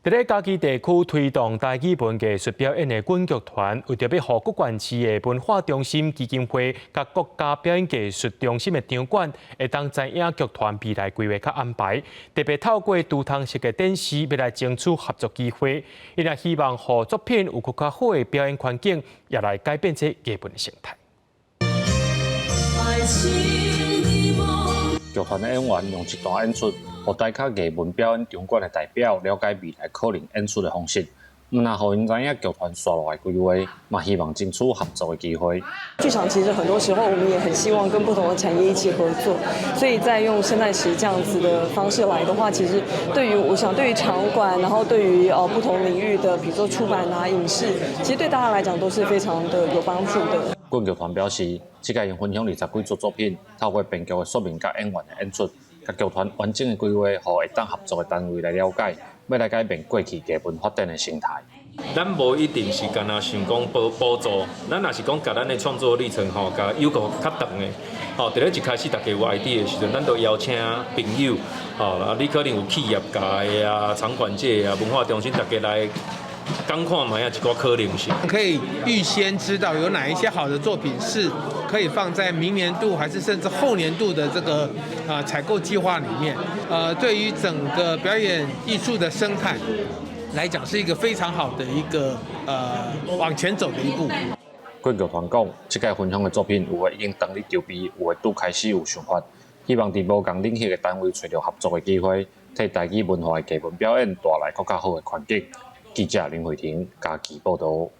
佇咧嘉義地區推動台語文藝術表演的阮劇團，為著欲予谷縣市的文化中心基金會佮國家表演藝術中心的場館，會當知影劇團未來規劃佮安排，特別透過櫥窗式的展示，欲來爭取合作機會。𪜶也希望予作品有閣較好的表演環境，也來改變這藝文的生態。劇團的演員用一段演出，予台客藝文表演場館的代表了解未來可能演出的方式，毋但予𪜶知影劇團紲落來規劃，嘛希望爭取合作的機會。劇場其實很多時候，我們也很希望跟不同的產業一起合作，所以在用生態池這樣子的方式來的話，其實對於我想對於場館，然後對於不同領域的，比如說出版啊、影視，其實對大家來講都是非常的有幫助的。阮劇團表示，這屆𪜶分享20幾齣作品，透過編劇的說明佮演員的演出，共劇團完整的規劃，予會當合作的單位來了解，欲來改變過去藝文發展的生態。咱無一定是干焦想講補助，咱若是講共咱的創作歷程吼，共有個較長的，吼，佇咧一開始大家有 idea 的時陣，咱就邀請朋友，吼，啊，你可能有企業界的啊、場館界啊、文化中心，大家來講看覓仔一寡可能性。可以預先知道有哪一些好的作品是可以放在明年度還是甚至後年度的這個啊採購計劃裡面。對於整個表演藝術的生態來講，是一個非常好的一個往前走的一步。阮劇團講，這屆分享的作品有的已經當咧籌備，有的拄開始有想法，希望佇無仝領域的單位揣著合作的機會，替台語文化的藝文表演帶來閣較好的環境。記者林慧婷嘉義報導。